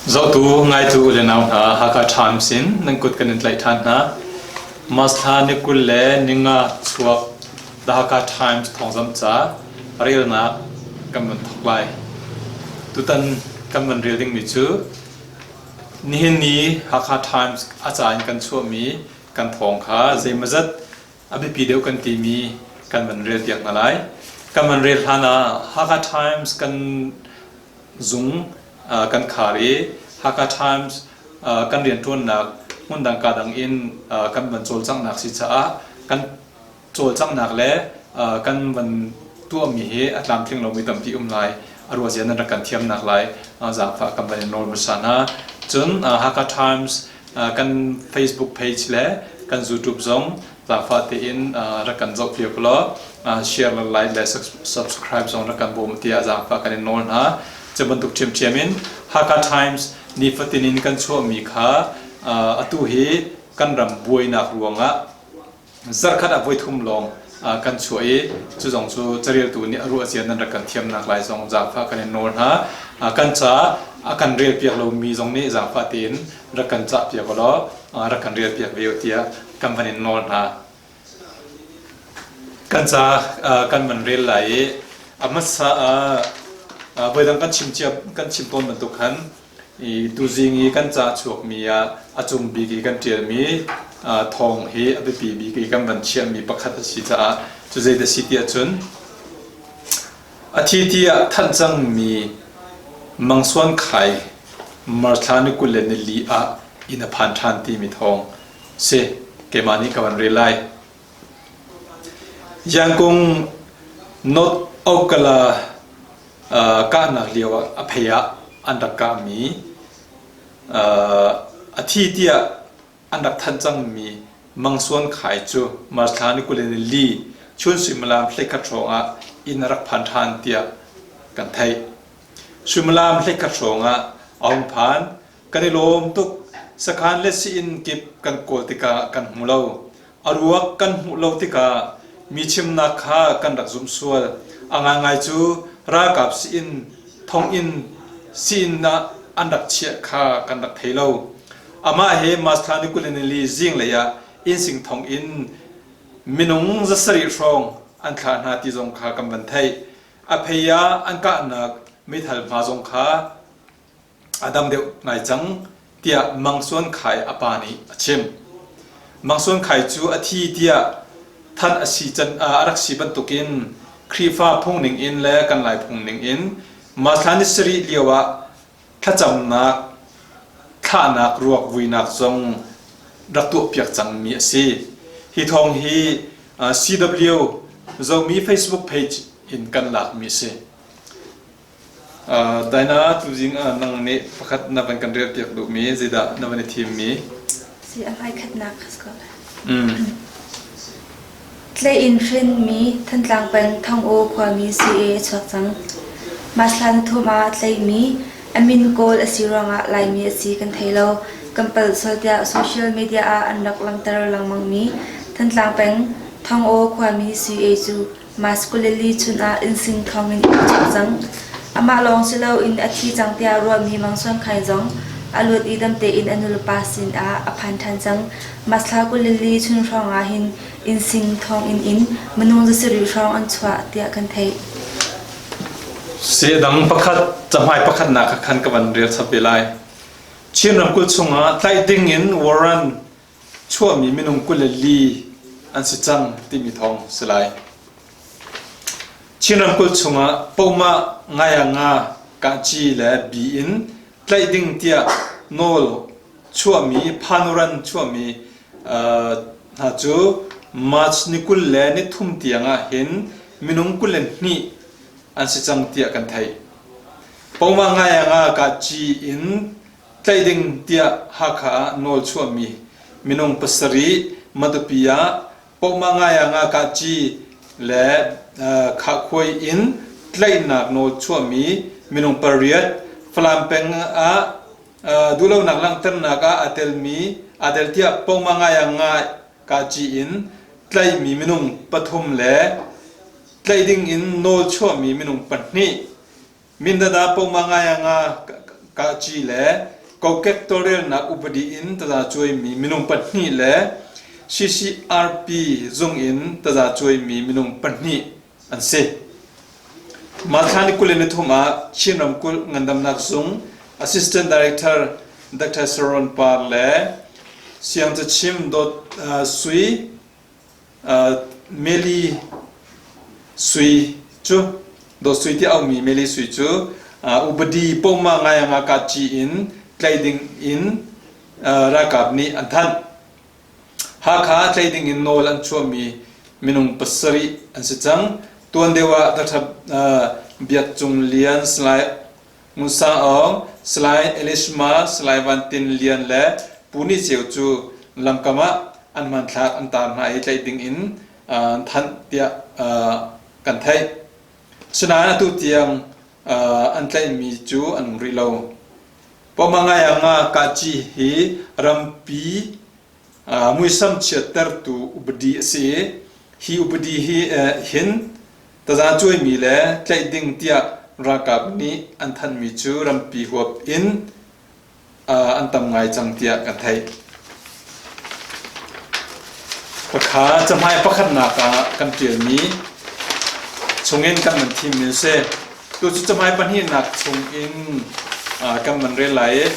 Zohtu ngaitu u le nau hna Hakha Times in nan kut kan in tlaih ṭhan hna. March thla ni 20 le ninga chuak The Hakha Times thawngzamh ca relnak kan van thawk lai. Tutan kan van rel dingmi cu nihin ni Hakha Times a ca in kan chuahmi kan thawng kha zeimawzat a biapi deuh kan timi kan van rel piak hna lai. Kan van rel hlan ah Hakha Times kan zung kan khar i Hakha Times kan rianṭuannak hmundang ka dang in kan van cawlcanghnak si caah kan cawlcanghnak le kan van tuahmi hi a tlamtling lomi tampi um lai a ruahzia nan rak kan thiamnak lai zaangfah kan van in nawl hmasa hna. Cun Hakha Times kan Facebook page le kan YouTube zong zaangfah tein rak kan zohpiak law share le like le subscribe zong rak kan bawm tiah zaangfah kan in nawl hna. Cu bantuk ṭhiamṭhiam in Hakha Times nifatin in kan chuahmi kha atu hi kan ram buainak ruangah zarkhat ah voithum lawng kan chuah i cu zong cu careltu nih a ruahcia nan rak kan thiamnak lai zong zaangfah kan in nawl hna. Kan ca a kan relpiak lomi zong nih zaangfah tein rak kan cahpiak law rak kan relpiak ve u tiah kan van in nawl hna. Kan ca kan van rel lai i a hmasa ah voidang kan chim cia kan chim tawn bantuk khan i tuzing i kan ca chuakmi ah a cung bik i kan ṭialmi thawng hi a biapi bik i kan van chiahmi pakhat a si caah cu zei dah si tiah cun a thi tiah thanh cangmi Mang Suan Khai Marthla ni 24 ah inn a phan ṭhan timi thawng si keimah nih ka van rel lai. Yangkung North Okala kahnak lio ah a phei ah an rak kahmi a thi tiah an rak thanh cangmi Mang Suan Khai cu March thla ni 24 chun suimilam 11 hrawng ah inn a rak phan ṭhan tiah kan theih. Suimilam 11 hrawng ah a hung phan. Kan i lawm tuk. Sakhan le sii-inn kip kan kawl tikah kan hmu lo. A ruak kan hmuh lo tikah mi chimnak kha kan rak zumh sual. A ngaingai cu ralkap sii-inn, thonginn, sii-inn ah an rak chiah kha kan rak thei lo. Amah he March thla ni 24 zinglei ah innsing thonginn minung 700 hrawng an thlah hna ti zong kha kan van theih. A phei ah an kahnak meithal hma zong kha a dam deuh ngai cang tiah Mang Suan Khai a pa nih a chim. Mang Suan Khai cu a thi tiah thanh a si can a rak si bantukin Khrihfa phung ning in le kan Lai phung ning in March ni sarih lio ah thlacamnak thlahnak ruak vuinak zong rak tuahpiak cangmi a si. Hi thawng hi CW Zomi Facebook page in kan lakmi a si. Daina tuzing ah nang nih pakhat na van kan relpiak duhmi zeidah na van i thimmi? Si a hmaikhatnak kha si ko lai. Tlaih in hrinmi Thantlang peng Thong-aw khuami CA a chuak cang. March thla nithum ah tlaihmi a min Kawl a si ruangah Laimi a si kan thei lo. Kan palh sual tiah social media ah an rak langhter lengmangmi Thantlang peng Thong-aw khuami CA cu March 24 chun ah innsing thawngin a chuak cang. Amah lawng si loin a thi cang tiah ruahmi Mang Suan Khai zong a luat i dam tein a nulepa sin ah a phan ṭhan cang. March thla 24 chun hrawng ah hin innsing thawnginn in minung 700 hrawng an chuah tiah kan theih. Seh dang pakhat cahmai pakhatnak kha khan ka van rel chap ve lai. Chin ramkulh chungah tlaih ding in warrant chuahmi minung 24 an si cang timi thawng si lai. Chin ramkulh chungah Poma Ngayanga Kahci le bi in tlaih ding tiah nawl chuahmi phanuran chuahmi hna cu March ni 20 le ni thum tiang ah hin minung 22 an si cang tiah kan theih. Poma Ngayanga Kahci in Tlaih ding tiah Hakha ah nawl chuahmi minung pasarih Matupi ah Pohma Ngayanga Kahci le Khahkhuai in tlaihnak nawl chuahmi minung pariat Falam peng ah duhlonak langhternak ah aa telmi aa tel tiah Pohma Ngayanga Kahci in tlaihmi minung pathum le tlaih ding in nawl chuahmi minung pahnih Mindada Poma Ngayanga Kahci le. Kokek tawlrelnak upadi in tazacuaimi minung pahnih le CCRP zung in tazacuaimi minung pahnih an si. Mah thla ni 23 ah Chin ramkulh ngandamnak zung Assistant Director Dr. Saron Par le Siangcachim Dawt Sui Meli Sui cu Dawt Sui ti aumi Meli Sui cu upadi poma ngai nga ka ci in tlai ding in ralkap nih an thanh. Hakha tlai ding in nawl an chuahmi minung pasarih an si cang. Tuan deuh ah Dr. Biak Cung Lian Salai Ngun Sang Aung, Salai Elishma, Salai Van Tin Lian le Pu Ni Ceu cu lamkam ah an hmanthlak an tar hna i tlaih ding in an thanh tiah kan theih. Asinain atu tiang an tlaihmi cu an um rih lo. Pawmangayanga Kaci hi rampi muisam chiattertu upadi a si i hi upadi hi hin tazacuaimi le tlaih ding tiah ralkap nih an thanhmi cu rampi huap in an tam ngai cang tiah kan theih. Khakha cahmai pakhatnak ah kan ṭialmi chungin kan van thimmi a si. Tu cu cahmai pahnihnak chungin kan van rel lai i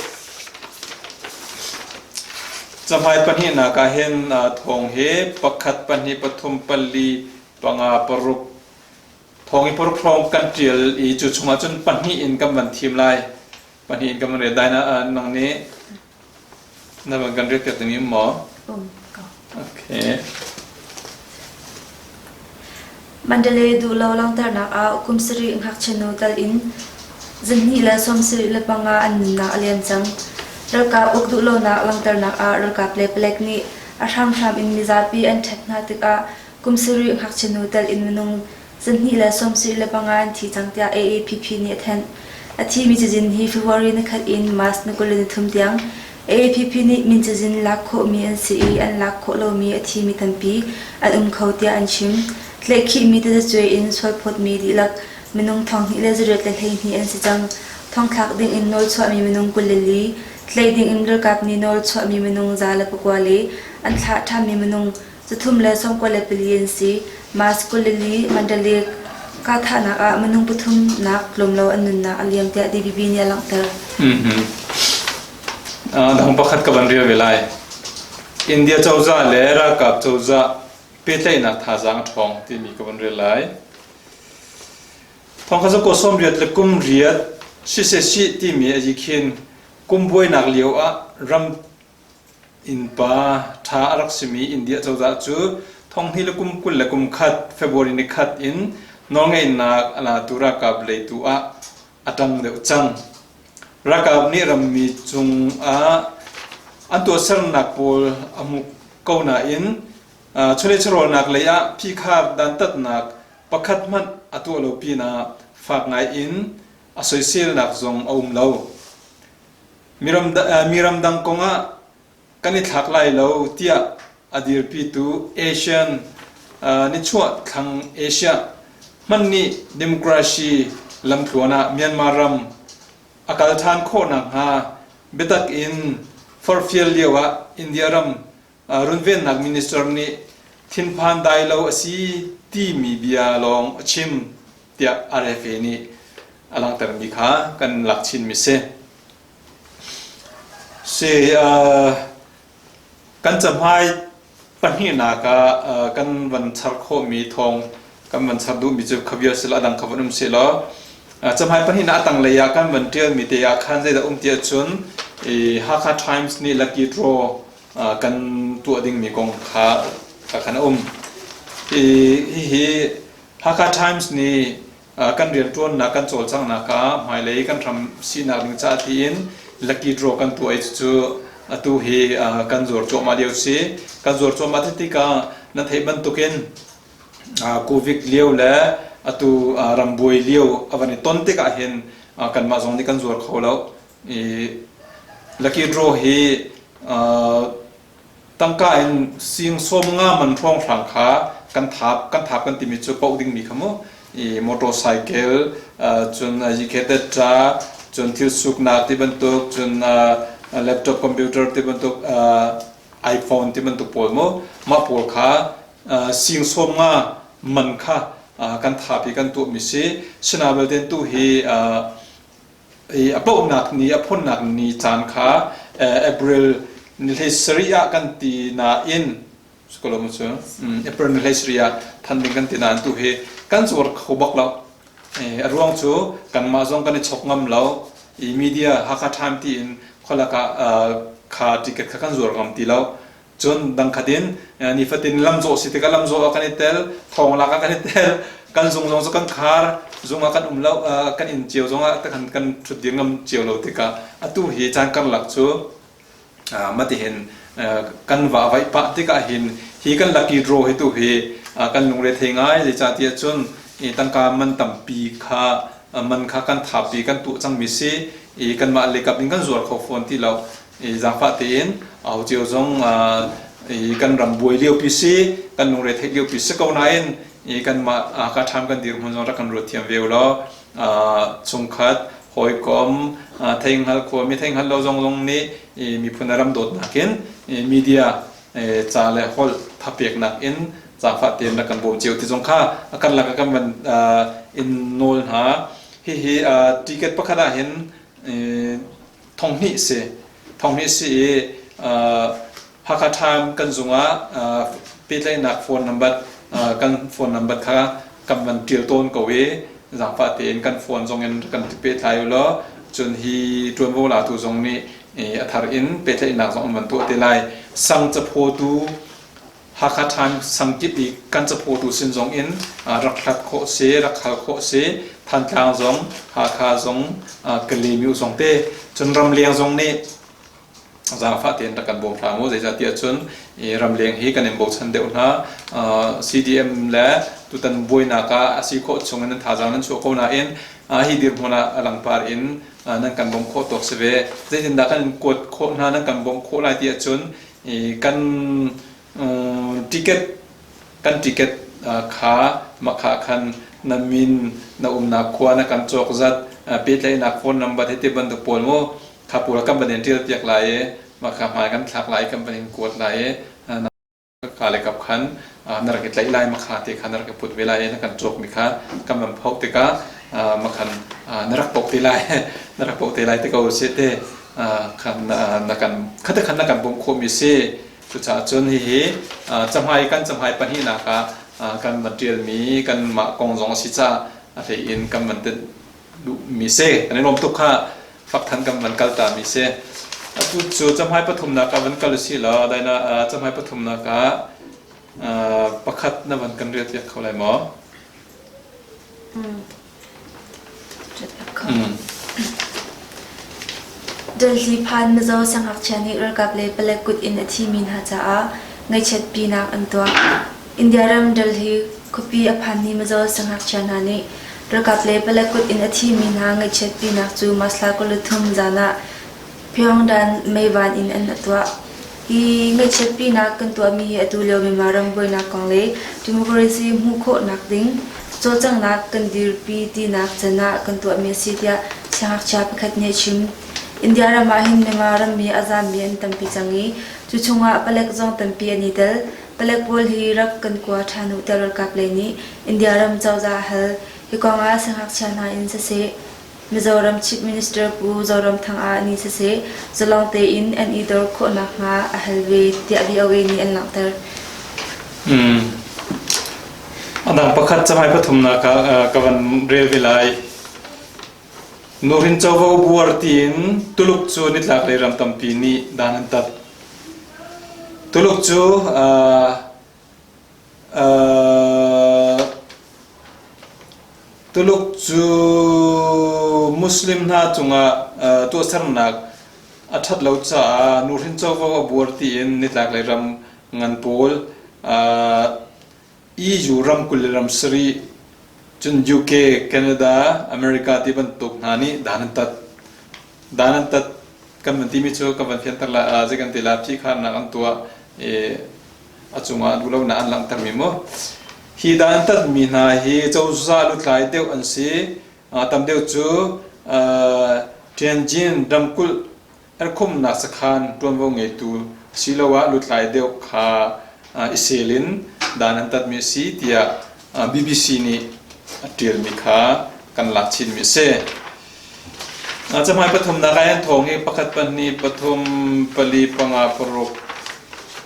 Cahmai pahnihnak ah hin thawng hi pakhat, pahnih, pathum, pali, panga, paruk, thawng i paruk hrawng kan ṭial i cu chungah cun pahnih in kan van thim lai. Pahnih in kan van rel. Dai na nang nih na van kan rel piak ding um maw? Um ko. Okay. Mandalay duhlo langhternak ah kum sarih ngakchia nu tal in zihnih le 75 an nunnak a liam cang. Ralkap uk duhlonak langhternak ah ralkap le palek nih a hramhram in mizapi an ṭhek hna tikah kum sarih ngakchia nu tal in minung 275 an thi cang tiah AAPP nih a thanh. A thimi cazin hi February nikhat in March ni 23 tiang AAPP nih min cazin lak khawhmi an si i an lak khawh lomi a thimi tampi an um kho tiah an chim. Tlaihkhihmi tazacuai in sualphawtmi dihlak minung 2,812 an si cang. Thongthlak ding in nawl chuahmi minung 24, tlaih ding in ralkap nih nawl chuahmi minung 109 le an thlah ṭhanmi minung 394 an si. March 24 Mandalay kahthahnak ah minung pathum nak tlawm lo an nunnak a liam tiah DBB nih a langhter. Dang pakhat ka van rel ve lai. India cozah le ralkap cozah pehtlaihnak thazaang a ṭhawng timi ka van rel lai. Thongkhat ko sawm riat le kum riat siseh timi a khin kum buainak lio ah ram Innpa ṭha a rak simi India cozah cu thonghnih le kum 21 February nikhat in nawlngeihnak a latu ralkap lei tu ah a ṭang deuh cang. Ralkap nih rammi cungah an tuahsernak pawl a hmuh ko nain chawleh chawhrawlnak lei ah phihkhar dantatnak pakhat hmanh a tuah lo pinah fak ngai in a soiselnak zong a um lo. Mi ramdang kongah kan i thlak lai lo tiah a dirpitu ASEAN nichuah thlang Asia hmanh nih democracy lamtluan ah Myanmar ram a kal ṭhan khawh nakhnga biatak in forhfial lio ah India ram runvennak minister nih thinphan dai lo a si timi bia lawng a chim tiah RFA nih a langhtermi kha kan lak chinmi si. Si kan cahmai pahnihnak ah kan van char khawhmi thawng kan van char duhmi cu khavia sila a dang kha van um seh law cahmai pahnihnak a tanglei ah kan van ṭialmi te ah khan zeidah um ti ahcun Hakha Times nih lucky draw kan tuah dingmi kong kha khan a um. Hihi Hakha Times nih kan rianṭuannak kan cawlcanghnak ah hmailei kan ram sinak ding caah tiin lucky draw kan tuah i cucu atu hi kan zuar cuahmah lio si. Kan zuar cuahmah tikah na theih bantukin COVID lio le atu rambuai lio a van i ton tikah hin kanmah zong nih kan zuar kho lo. I lucky draw hi Tangka in sing sawm nga man hrawnghrang kha kan thap kan thap kan timi cu poh dingmi kha mu i motorcycle cun yikhetetṭa. Cun thil suknak ti bantuk, cun laptop computer ti bantuk, iPhone ti bantuk pawl mu, mah pawl kha sing 50 man kha kan thapi kan tuahmi si. Sinain belte tu hi a pohnak ni, a phunnak ni caan kha April ni 17 ah kan ti nain Skolom cu April ni 17 ah than ding kan ti nain tu hi kan zuar kho bak lo. A ruang cu kanmah zong kan i chok ngam lo. I media Hakha Time tiin khualak ah kha ticket kha kan zuar ngam ti lo. Cun dangkhat in nifatin lamzawh si tikah lamzawh ah kan i tel, thawnglak ah kan i tel, kan zung zong cu kan khar, zung ah kan um lo, kan inn cio zong ah kan kan ṭhut dir ngam cio lo tikah atu hi caan karlak cu matihin kan va vaih pah tikah hin hi kan lucky draw hi tu hi kan lungre thei ngai zeicahtiah cun tangka man tampi kha man kha kan thapi kan tuah cangmi si i kanmah lekap in kan zuar kho fawn ti lo. I zaangfah tein aho cio zong i kan ram buai liopi si kan lungre theih liopi si ko nain i kanmah ka ṭham kan dirhmun zong rak kan ruat thiam ve ulaw chungkhat hawikom theihngal khuami theihngal lo zong zong nih i miphun a ram dawtnak in media ca le holh thapeknak in zaangfah tein rak kan bawm cio ti zong kha a karlak ah kan van in nawl hna. Hihi ticket pakhat ah hin 2000 si. 2000 si i Hakha Time kan zung ah pehtlaihnak phone number kan phone number kha kan van ṭial tawn ko i zaangfah tein kan phone zong in kan pehtlai u law cun hi ṭuanvo latu zong nih a thar in pehtlaihnak zong an van tuah te lai. Sang caphawtu Hakha Times sangkip i kan caphawtu sin zong in rak hlat khawh si, rak hal khawh si. Thantlang zong, Hakha zong, Kalaymyo zong te, cun ramleng zong nih zaangfah tein rak kan bawm hlah mu. Zeicahtiah cun ramleng hi kan in bochan deuh hna. CDM le tutan buainak ah a si khawh chung in nan thazaang nan chuah ko nain hi dirhmun ah a langpar in nan kan bawmh khawh tawk si ve. Zeitindah kan in kuat khawh hna, nan kan bawmh khawh lai ti ahcun kan ticket kan ticket kha makha khan na min na umnak khua na kan cawk zat pehtlaihnak phone number hi ti bantuk pawl mu kha pawl kan van in tial piak lai i makha hmai kan thlak lai kan van in kuat lai i ka le kap khan na rak i tlaih lai makha te kha na rak i put ve lai i na kan cawk mi kha kan van phoh tikah makhan na rak poh te lai na rak poh te lai te ko si te khan na kan khate khan na kan bawmh khawhmi si. Cucaah cun hihi cahmai kan cahmai pahnihnak ah kan van ṭialmi kanmah kong zong a si caah a hlei in kan van tenh duhmi si. Kan i lawm tuk kha fakthan kan van kal tami si. Atu cu cahmai pathumnak ah van kal usih law daina cahmai pathumnak ah pakhat na van kan rel piak kho lai maw? Delhi phan Mizo siangngakchia nih ralkap le palek kut in a thimi hna caah ngaihchiatpinak an tuah. India ram Delhi khuapi a phanmi Mizo siangngakchia hna nih ralkap le palek kut in a thimi hna ngaihchiatpinak cu March thla 23 zan ah Pyongyang meivan in an tuah. Hi ngaihchiatpinak kan tuahmi hi atu lio Myanmar ram buainak kong le democracy hmuh khawhnak ding cawlcanghnak kan dirpi tinak can ah kan tuahmi a si tiah siangngakchia pakhat nih a chim. India ram ah hin Myanmar rammi a zaammi an tampi cang i cu chungah palek zong tampi an i tel. Palek pawl hi rak kan kua ṭhan uh tiah ralkap lei nih India ram cozah a hal. Hi kong ah siangngakchia hna in siseh, Mizoram Chief Minister Pu Zoramthang ah ni siseh, zalong tein an i dor khawh nakhnga a hal ve tiah VOA nih an langhter. A dang pakhat camai pathumnak ah ka van rel ve lai. Nuhrin covo buar tiin Tuluk cu nitlaklei ram tampi nih dan an tat. Tuluk cu Tuluk cu Muslim hna cungah tuahsernak a ṭhat lo caah nuhrin covo a buar tiin nitlaklei ram ngan pawl EU ram 20 le ram sarih cun UK, Canada, America ti bantuk hna nih dan an tat. Dan an tat kan van timi cu kan van fianter lai, zei kan ti lai, phihkharnak an tuah i a cungah duhlonak an langhtermi mu. Hi dantatmi hna hi cozah lutlai deuh an si. Tam deuh cu. Tianjin ramkulh erhkhumnak sakhan ṭuanvo ngeitu asiloah lutlai deuh kha i sel in dan an tatmi a si tiah BBC nih a ṭialmi kha kan lak chinmi a si. Cahmai pathumnak ah hin thawng hi pakhat, pahnih, pathum, pali, panga, paruk,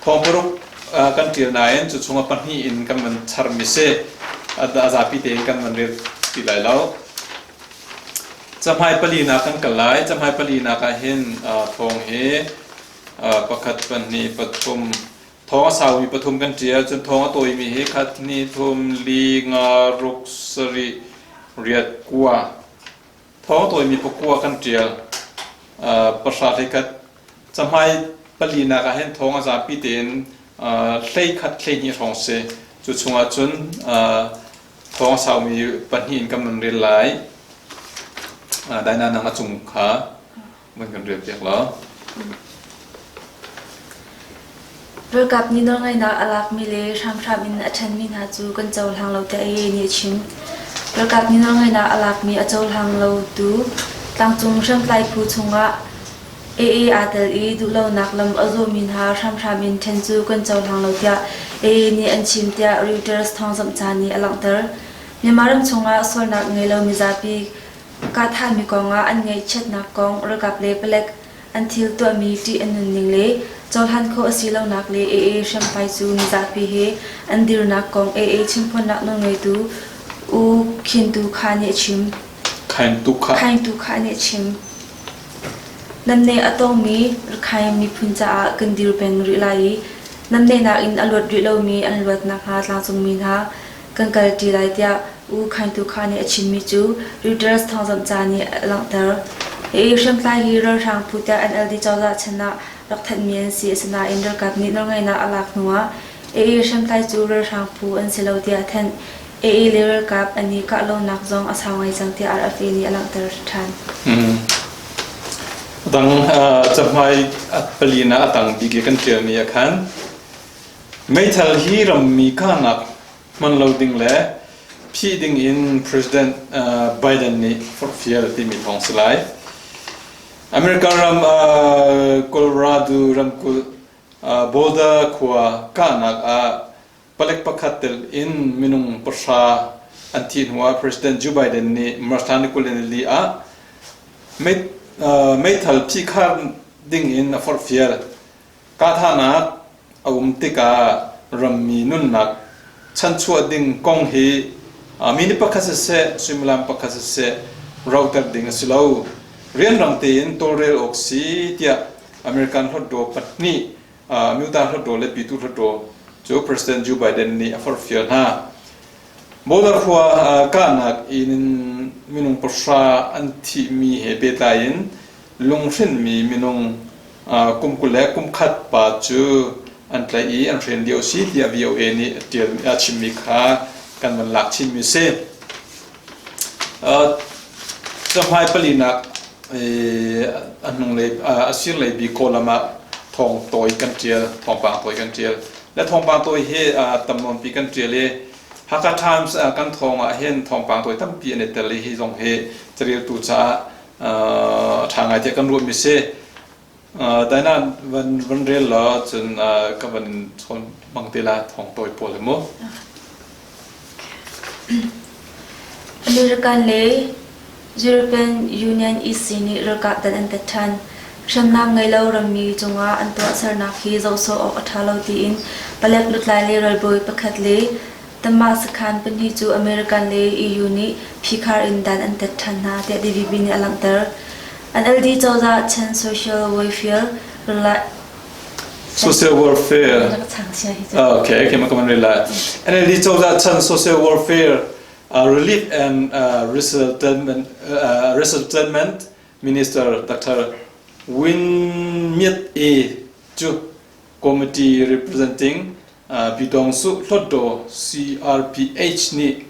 thawng paruk kan ṭial nain cu chungah pahnih in kan van charmi si. A zapi tein kan van rel ti lai lo. Cahmai palinak kan kal lai. Cahmai palinak ah hin thawng hi pakhat, pahnih, pathum, thawng a saumi pathum kan ṭial. Cun thawng a tawimi hi khat, hnih, thum, li, nga, ruk, sarih, riat, kua. Thawng a tawimi pakua kan ṭial. Pahra hleikhat. Cahmai palinak ah hin thawng a zapi tein hleikhat, hleihnih hrawng si. Cu chungah cun Thawng a saumi pahnih in kan van rel lai. Daina nang a cung kha van kan rel piak law. Ralkap nih nawlngeihnak a lakmi le hramhram in a ṭhenmi hna cu kan cohlang lo tiah AA nih a chim. Ralkap nih nawlngeihnak a lakmi a cohlang lotu tlangcung hriamtlai phu chungah AA aa tel i duhlonak lam a zawhmi hna hramhram in ṭhen cu kan cohlang lo tiah AA nih an chim tiah Reuters thawngzamhca nih a langhter. Myanmar ram chungah sualnak ngei lo mizapi kahthahmi kongah an ngaihchiatnak kong ralkap le palek an thil tuahmi ṭih a nunning le cohlan khawh a si lonak le AA hriamtlai cu mizapi he an dirnak kong AA chimphuannak nawlngeitu U Khin Tu Kha nih a chim. Khain Tu Kha nih a chim. Namneh a tongmi Rakhine miphun caah kan dir peng rih lai i namnehnak in a luat rih lomi an luat nakhnga tlangcungmi hna kan kalṭi lai tiah U Khaing Tu Kha nih a chimmi cu Reuters thawngzamhca nih a langhter. Hi hriamtlai hi ralhrang phu tiah NLD cozah chan ah rak thanhmi an si. Asinain ralkap nih nawlngeihnak a lak hnuah AA hriamtlai cu ralhrang phu an si lo tiah a thanh. AA le ralkap an i kah lonak zong a sau ngai cang tiah RFA nih a langhter ṭhan. Dang cahmai palina a tang bik i kan ṭialmi ah khan meithal hi rammi kahnak hman lo ding le phih ding in President Biden nih forhfial timi thawng si lai. America ram Colorado ramkulh Boulder khua kahnak ah Palek pakhat tel in minung pahra an thih hnuah President Joe Biden nih March thla ni 24 ah meithal phihkhar ding in a forhfial. Kahthahnak a um tikah rammi nunnak chanchuah ding kong hi minute pakhat siseh, suimilam pakhat siseh rohter ding a si lo. Rianrang tein tawlrel awk si tiah American Hluttaw pahnih Amyota Hluttaw le Pyithu Hluttaw cu President Joe Biden nih a forhfial hna. Border khua kahnak in minung pahra an thihmi he pehtlai in lunghrinhmi minung kum 20 le kum khat pa cu an tlaih i an hren lio a si tiah VOA nih a chimmi kha kan van lak chinmi a si. Cahmai palinak a hnunglei a sirlei bik kawlam ah thawng tawi kan ṭial thawngpang tawi kan ṭial le thawngpang tawi hi tam nawnpi kan ṭial i Hakha Times kan thawng ah hin thawngpang tawi tampi an i tel i hi zong hi careltu caah a ṭha ngai tiah kan ruahmi si. Daina van van rel law cun ka van in chawn hmang te la thawng tawi pawl hi mu. American le European Union EC nih ralkap dan an tat ṭhan. Hriamnam ngei lo rammi cungah an tuahsernak hi zohsawh awk a ṭha lo tiin palek lutlai le ralbawi pakhat le Tamah sakhan pahnih cu American le EU nih phikhar in dan an tat ṭhan hna tiah DVB nih a langhter. NLD cozah chan social welfare Social warfare. Okay, okay, NLD cozah chan social warfare Relief and Resettlement, Resettlement Minister Dr. Win Myat E cu Committee Representing Pyidawngsuh Hlawttaw CRPH nih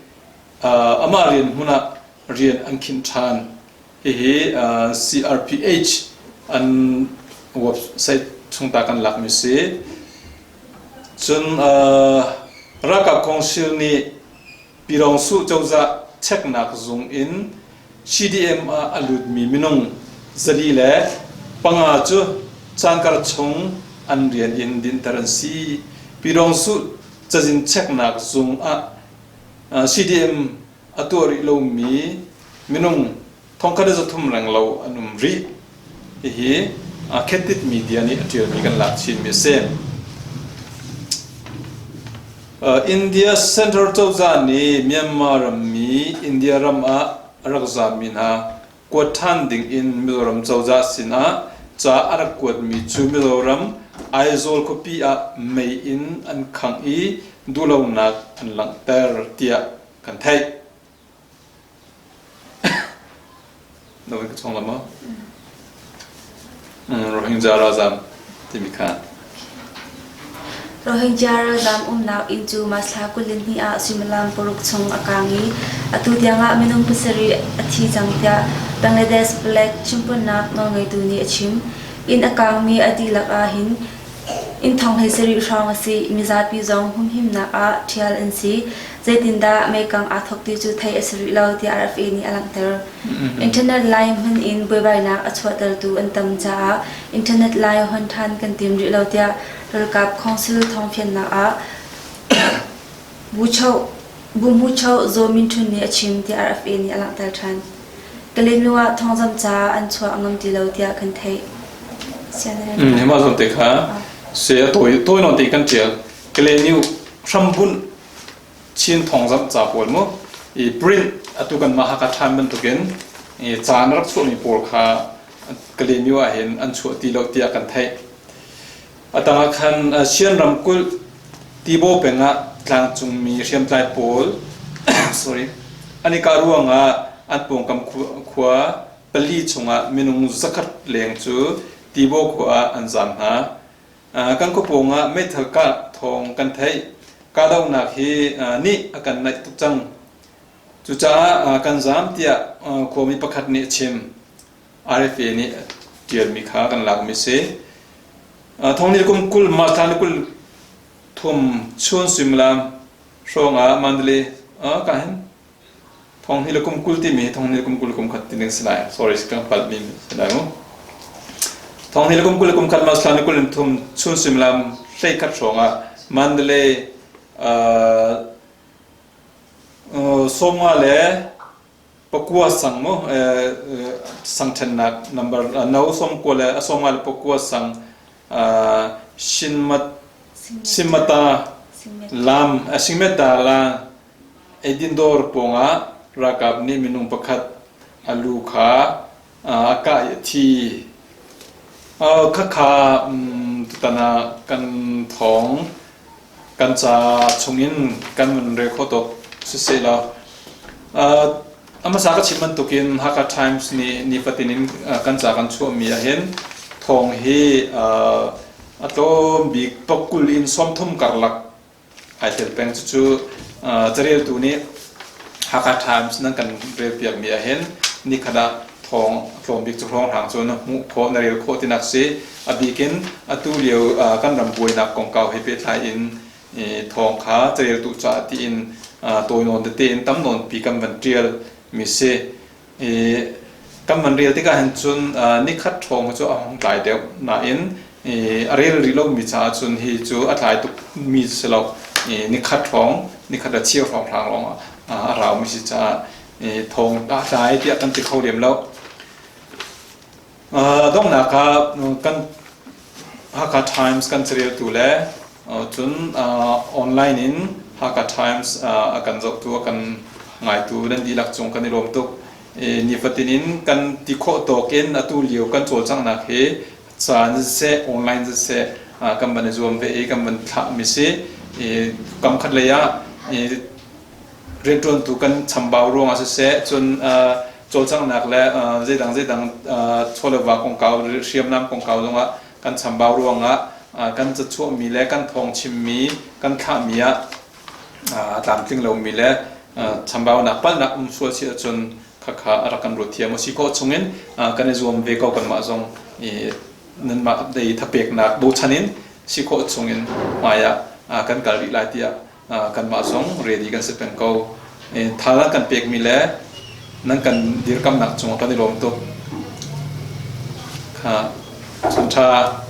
amah rian hmun ah rian an khinh ṭhan. Hihi CRPH an website chung ta kan lakmi si. Cun ralkap council nih Pyidawngsuh cozah cheknak zung in CDM ah a lutmi minung. 405 cu caankar chung an rian in dinhter an si. Pyidawngsuh cazin cheknak zung ah CDM a tuah rih lomi minung 1300 renglo an um rih. Hihi Khetit media nih a ṭialmi kan lak chinmi a si. India Central cozah nih Myanmar rammi India ram ah a rak zaammi hna kuat ṭhan ding in Mizoram cozah sinah ca a rak kuatmi cu Mizoram Aizawl khuapi ah mei in an khangh i duhlonak an langhter tiah kan theih. Na van ka chong la maw? Rohingya ralzam timi kha. Rohingya ralzam umnak inn cu March thla 22 ah suimilam paruk chung a kaang i atu tiangah minung pasarih a thi cang tiah Bangladesh palek chimpunnak nawlngeitu nih a chim. Inn a kaangmi a dihlak ah hin Inn thong 17 hrawng a si. Mizapi zong humhimnak ah ṭhial an si. Zeitindah meikang aa thawk ti cu theih a si rih lo tiah RFA nih a langhter. Internet line hman in buaibainak a chuahtertu an tam caah internet line hon ṭhan kan tim rih lo tiah ralkap khawngsil thawngfiannak ah Buhmuchoh Zaw Min Htun nih a chim tiah RFA nih a langhter ṭhan. Kalaymyo ah thawngzamh ca an chuah ngam ti lo tiah kan theih. Himah zawn te kha se a tawi tawi nawn te kan ṭial. Kalaymyo hrambunh Chin thawngzamh ca pawl mu i print atu kan mah Hakha Time bantukin i ca an rak chuahmi pawl kha Kalaymyo ah hin an chuah ti lo tiah kan theih. A tang ah khan Sian ramkulh Tibaw peng ah tlangcungmi hriamtlai pawl sorry, an i kah ruangah an pawngkam khua pali chungah minung zakhat leng cu Tibaw khua ah an zaam hna. Kan khua pawng ah meithal kah thawng kan theih. Kahdohnak hi nih a kan naih tuk cang. Cucaah kan zaam tiah khuami pakhat nih a chim. RFA nih a ṭialmi kha kan lakmi a si. Thongnil kum 20 March thla ni 23 chun suimilam hrawng ah Mandalay ka hin thonghnih le kum 20 timi hi thonghnih le kum 20 kum khat ti ding si lai. Sorry, kan palhmi si lai mu. Thonghnih le kum 20 kum khat March thla ni 23 chun suimilam 11 hrawng ah Mandalay sawmnga le pakua sang mu sang ṭhennak number no 90 le a 50 le pakua sang Shinmat Simata lam Singmeta la eidin dawr pawngah ralkap nih minung pakhat a lu kha a kah i a thi. Khakha tutan ah kan thawng kan ca chungin kan vun rel khawh tuk siseh law a hmasa ka chim bantukin Hakha Times nih nifatin in kan ca kan chuahmi ahhin thawng hi a tlawm bik pakul in 30 karlak ai tel peng. Cucu careltu nih Hakha Times nan kan relpiakmi ahhin nikhat ah thawng a tlawm bik cu hrawnghrang cu na hmuh khawh na rel khawh tinak si. A bik in atu lio kan ram buainak kongkau he pehtlai in thawng kha careltu caah tiin tawi nawn tete in tam nawn pi kan van ṭial mi si. I kan van rel tikah hin cun nikhat ṭhawng cu a hung tlai deuh nain a rel rih lomi caah cun hi cu a tlai tuk mi si lo. Nikhat hrawng nikhat le cheu hrawnghrang lawng a raumi si caah thawng a tlai tiah kan ti kho lem lo. Donghnak ah kan Hakha Times kan careltu le cun online in Hakha Times a kan zohtu a kan ngaitu nan dihlak cung kan i lawm tuk. Nifatin in kan ti khawh tawk in atu lio kan cawlcanghnak hi caan siseh online siseh kan van i zuam ve i kan van thlahmi si. Kam khat lei ah rianṭuantu kan chambau ruangah siseh cun cawlcanghnak le zeidang zeidang chawleva kongkau hriamnam kongkau zongah kan chambau ruangah kan cachuahmi le kan thawng chimmi kan thlahmi ah a tlamtling lomi le chambaunak palhnak um sual si ahcun khakha a rak kan ruat thiam a si khawh chungin kan i zuam ve ko kanmah zong i nanmah dei thapeknak bochan in si khawh chungin hmai ah kan kal rih lai tiah kanmah zong ready kan si peng ko. Tha nan kan pekmi le nan kan dirkamnak cungah kan i lawm tuk. Chun ṭha.